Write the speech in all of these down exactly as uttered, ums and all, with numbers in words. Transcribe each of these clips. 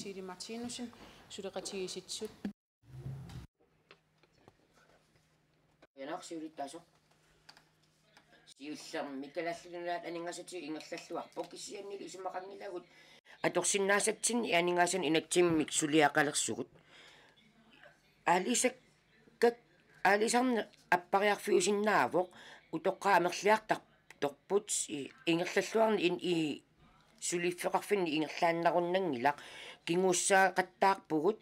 Tili Martinussen, suleqatigiissitsisut. Qujanaq siulittaasoq. Siullermik Kalaallit Nunaat aningaasatigut ingerlalluarpoq, kisiannili isumaqanngilagut atorsinnaasatsinnik aningaasanik inatsimmik suliaqalersugut. Aalisakkat, aalisarneq appariarfiusinnaavoq, utoqqaat amerliartartorput, i-, ingerlalluarneq in-, i-, suliffeqarfinni ingerlaannarunnanngilaq, kinguussaaqattaarpugut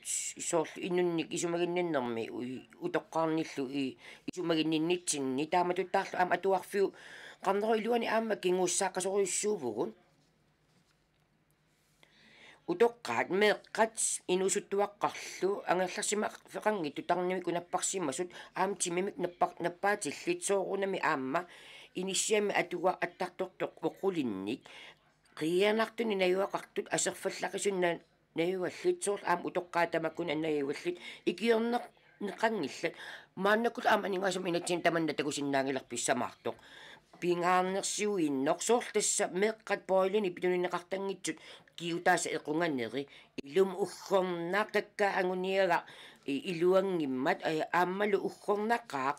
soorlu inunnik isumaginninnermi ui-, utoqqarnillu i-, isumaginninnitsinni, taamatuttaarlu aamma atuarfiuqarnerup iluani aamma kinguussaaqqasorujussuuvugut. Utoqqaat meeqqat inuusuttuaqqarlu angerlarsimaffeqanngitsut tarnimik napparsimasut aamma timimik nappa-, nappaatillit soorunami aamma inissiami atuga attartortoq oqulinnik qiianartunik najugaqartut aserfallaqisunik na-, najugallit soorlu aamma utoqqaat tamakkuninnga najugallit ikiorneq-, neqanngillat. Maannakkut aamma aningaasanik inatsimmik tamanna takusinnaanngilarput pissamaartoq. Pingaarnersiuinnaq soorlu tassa meeqqat boilinik pitunineqartanngitsut kiutaasa equnganeri. Ilumut uggornaq, kakkaak anguniagaq i-, iluanngimmat, aa, aammalu uggornaqaaq.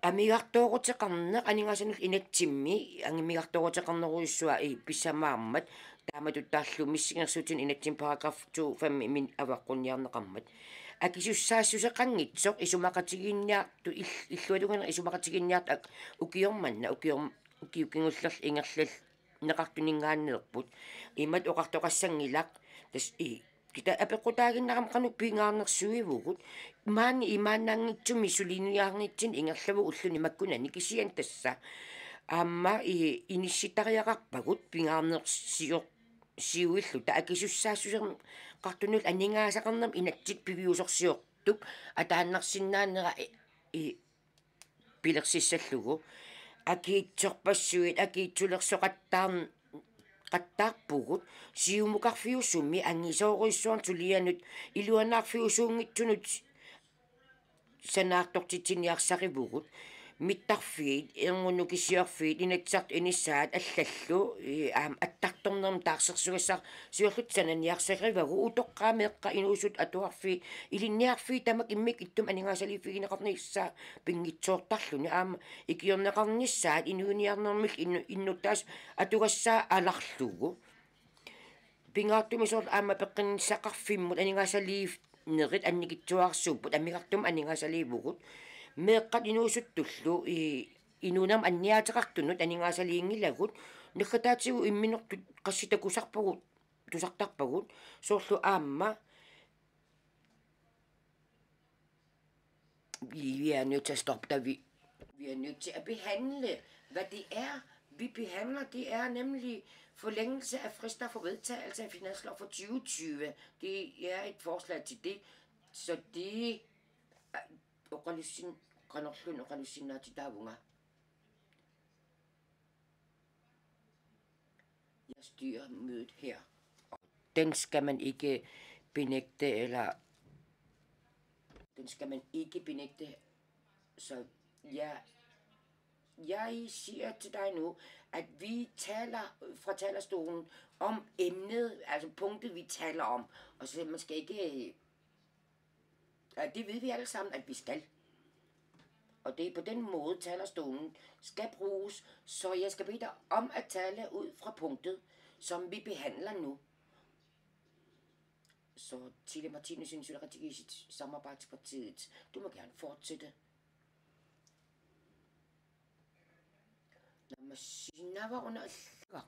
Amigartooruteqarneq aningaasanut inatsimmi, amigartooruteqarnerujussuaq i-, pissamaarmat, taamatuttaarlu missingersuutinut inatsimmi paragraf to fem-imik avaqqunniarneqarmat. Akisussaassuseqanngitsoq isumaqatigiinniartut il-, illuatungineq isumaqatigiinniartut ak-, ukiormanna, ukiorm-, ukiut kingullerni ingerlalneqartuninngaanneerput. Imatut oqartoqassanngilaq, tassa i-, kita apeqqutaaginnarama qanoq pingaarnersiuivugut, maani imaannaanngitsumik suliniarnitsinni ingerlavugut ulluni makkunani, kisianni tassa aamma i-, inissittariaqarpagut pingaarnersior-, siuilluta akisussaassuseqartunullu aningaasaqarnermut inatsit piviusorsiortup ataannarsinnaanera i-, i-, pilersissallugu. Akiitsorpassuit akiitsulersoqattaar-, qattaarpugut siumukarfiusumi angisoorujussuarnik sulianut iluanaarfiusuunngitsunut sanaartortitsiniarsarivugut. Mittarfiit, erngup nukisiorfiit, Inatsisartut inissaat allallu, i-, aamma attartornermik taarsersugassar-, siorluta sananiarsarivagut, utoqqaat meeqqat inuusuttut atuarfiit ilinniarfiit tamakku immikkut ittumik aningaasaliiffigineqarnissaat pinngitsoortarluni aamma ikiorneqarnissaat inuuniarnermillu innu-, innuttaasut atugassaat alarlugu. Pingaartumik soorlu aamma peqqinnissaqarfimmut aningaasaliinerit annikitsuararsuupput, amigartumik aningaasaliivugut. Meeqqat inuusuttullu i-, inuunermut anniaateqartunut aningaasaliinngilagut. Naggataatigut imminortut qassit takusarpagut, tusartarpagut. Soorlu aamma, vi, vi er nødt til at stoppe dig. Vi, vi er nødt til at behandle, hvad det er, vi behandler. Det er nemlig forlængelse af frister for vedtagelse af finanslov for tyve tyve. Det er et forslag til det. Så det er oqalussin-, qanorluunniit oqalussinnaatitaavunga. Jeg styrer mødet her. Den skal man ikke benægte, eller den skal man ikke benægte. Så jeg, jeg siger til dig nu, at vi taler fra talerstolen om emnet, altså punktet, vi taler om. Og så man skal ikke, ja, det ved vi alle sammen, at vi skal. Og det er på den måde, talerstolen skal bruges. Så jeg skal bede dig om at tale ud fra punktet, som vi behandler nu. Så Tile Martinussen, Suleqatigiissitsisut, Samarbejdspartiet, du må gerne fortsætte. Naammassiinnarpara una allagaa.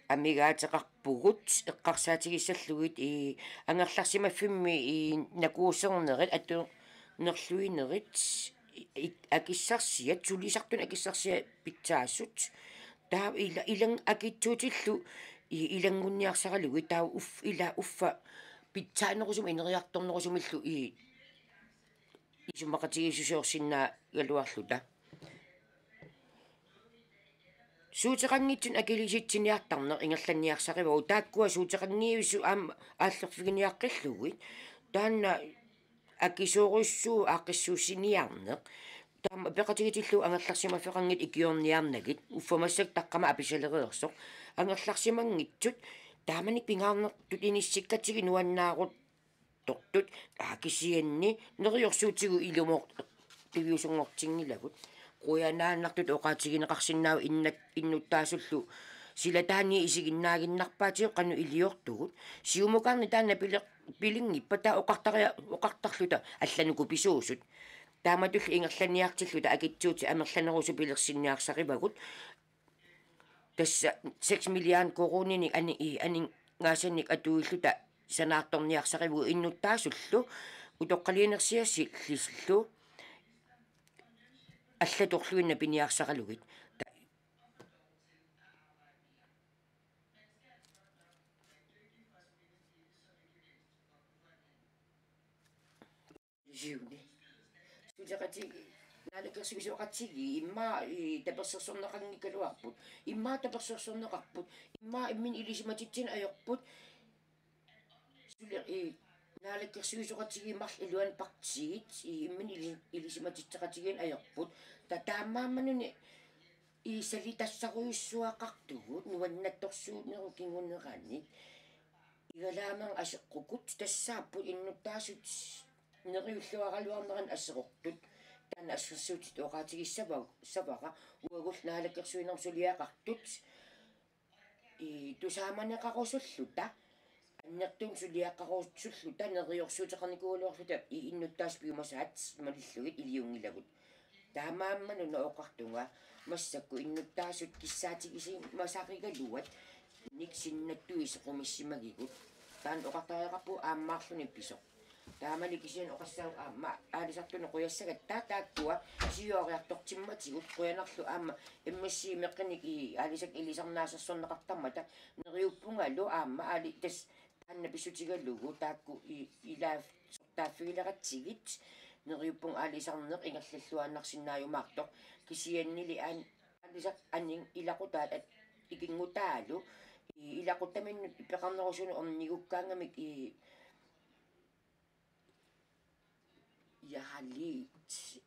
Amigaateqarpugut eqqarsaatigissallugit i angerlarsimaffimmi i nakuusernerit atunerluinerit i, i akissarsiat, sulisartut akissarsiat pitsaasut. Taava ila-, ilang akitsuutillu i ilanngunniarsaralugit taava uff-, ila uffa pitsaanerusumik ineriartornerusumillu i isumaqatigiissusiorsinnaagaluarluta. Suuteqanngitsunik akilerissitsiniartarneq ingerlanniarsarivagut, taakkua suuteqanngivisut aamma aallerfiginiaqqillugit. Taanna akisoorujussuuvoq aaqqissuussiniarneq. Taama peqatigitillugu angerlarsimaffeqanngitsut ikiorniarnagit, uffa massakkut taqqama apisalereersoq. Angerlarsimanngitsut taamani pingaarnertut inissikkatsigit nuannaaruttortut, aa, kisianni neriorsuutigut ilumoorpiviusunngortinngilagut. Qujanaannartut oqaatigineqarsinnaavoq innat-, innuttaasullu silataanni isiginnaaginnarpaatigut qanoq iliortugut. Siumukarneq taanna pile-, pilinngippat taava oqartaria-, oqartarluta allanukupisuusut. Taamatullu ingerlanniartilluta akitsuutit amerlanerusut pilersinniarsarivagut. Tassa seks milliarder koruuninik ani-, i-, aningaasanik atuilluta sanaartorniarsarivagut innuttaasullu utoqqalinersiassillu allatorluinnaq piniarsaralugit. Ta- Siuni. Suleqatigii, naalakkersuisooqatigiit immaqa, ii, tapersersorneqanngikkaluarput. Immaqa tapersersorneqarput. Immaqa imminut ilisimatitsineq ajorput. Sule-, ii, naalakkersuisooqatigiit marluk iluanni partiit, ii, imminut ili-, ilisimatitseqatigiinneq ajorput. Ta-, taamaammanuna, ii, salitassarujussuaqartugut nuannaartorsuunerup kinguneranik. Igalaamernga aseqqukut tassaapput innuttaasut neriulluaraluarnerannik aserortut. Taanna assersuutitut oqaatigissava-, -ssavara uagullu naalakkersuinermut suliaqartut. Ii, tusaamaneqarusulluta, annertuumik suliaqarusulluta, neriorsuuteqarnikuugaluarluta, ii, innuttaasut piumasaat malillugit iliunngilagut. Taamaammanuna oqartunga, massakkut innuttaasut kissaatigisimasigaluarlutik sinnattuisa qumissimagigut. Taanna oqartariaqarpugut aamma marlunnik pisoq. Taamani kisianni oqassaanga aamma aalisartunut qujassagatta taakkua siuariartortimmatigut, qujanarlu aamma M S C meqqinik, ii, aalisakkat ilisarnaasersorneqartarmata. Neriuppungalu aamma aali-, tassa taanna pissutigalugu taakku, ii, ilaa-, sortaaffigileratsigit. Neriuppunga aalisarneq ingerlalluinnarsinnaajumaartoq. Kisiannili aan-, aalisartut aningaasaat ilaqutaat at-, ikinngutaalu, ii, ilaqutaminnut peqarnerusunut ornigukkaangamik, ii, Jeg har lige t-,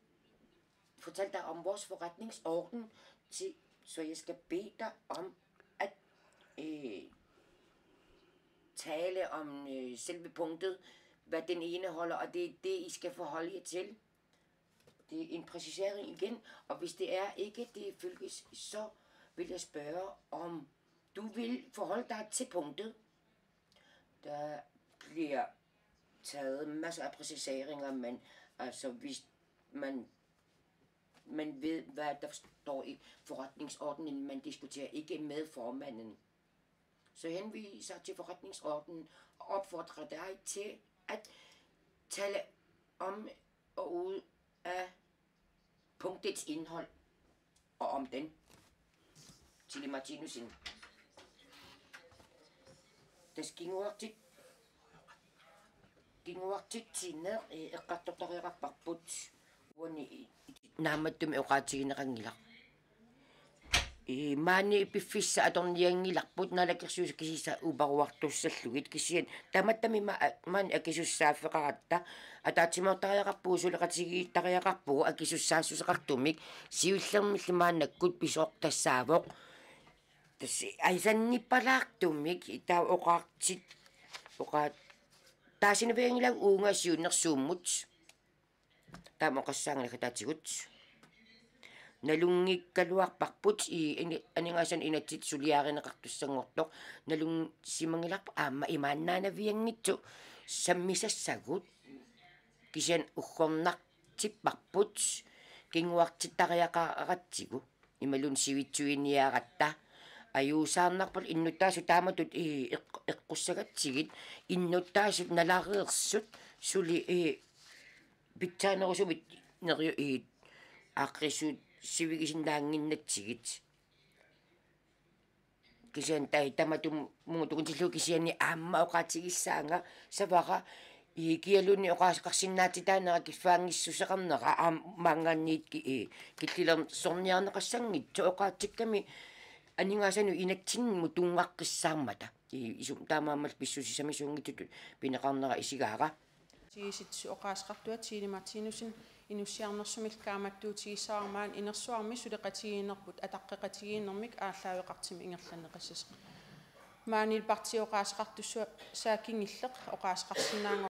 fortalt dig om vores forretningsorden, til, så jeg skal bede dig om at, øh, tale om, øh, selve punktet, hvad den indeholder, og det er det, I skal forholde jer til. Det er en præcisering igen, og hvis det er ikke, det følges, så vil jeg spørge, om du vil forholde dig til punktet. Der bliver taget masser af præciseringer, men altså, hvis man, man ved, hvad der står i forretningsordenen, man diskuterer ikke med formanden. Så henviser til forretningsordenen og opfordrer dig til at tale om og ud af punktets indhold og om den. Tilly Martinussen. Tassa kinguartit-, kinguartitsineq, eh, eqqartortariaqarparput uani i-, i-, naammattumik oqaatigineqanngilaq. Ii, maani piffissaq atornianngilarput naalakkersuisut kisiisa uparuartussallugit, kisianni tamattami ma-, a-, maani akisussaaffeqaratta, ataatsimoortariaqarpugut, suleqatigiittariaqarpugut akisussaassuseqartumik, siullermilli maannakkut pisoq tassaavoq. Tassa asannippalaartumik taava oqaatsit-, oqaat-, taasinavianngilagut uunga siunnersuummut. Taama oqassaanga naggaatigut. Nalunngikkaluarparput ii ini-, aningaasanik inatsit suliarineqartussanngortoq. Nalunngikkaluarparput aamma imaannaanavianngitsoq sammisassagut. Kisianni uggornartipparput kinguartittariaqaratsigu. Imaluunniit sivitsuiniaratta ajuusaarnarput innuttaasut taamatut ii eq-, eqqussagatsigit innuttaasut nalareersut suli ii pitsaanerusumik neriu-, ii, aaqqissuussivigisinnaannginnatsigit. Kisianni tai-, tamatumunnga tukuntillugu kisianni aamma oqaatigissaanga savara ii kialuunniit oqaaseqarsinnaatitaanera kiffaanngissuseqarnera aamma maanngaanniit ki-, ii killilersorniarneqassanngitsoq oqaatsikkami aningaasanut inatsinnut tunngaqqissaarmata. Ii, isum taamaammallu pissusissamisuunngitsutut pineqarnera isigaara. Tigisitsu oqaaseqartua Tine Martinussen Inussiarnersumillu kaammattuutigissavara maani inersuarmi suleqatigiinnerput ataqqeqatigiinnermik aallaaveqartumik ingerlanneqassasoq. Maani partiit oqaaseqartussaatinngillat oqaaseqarsinnaanngorput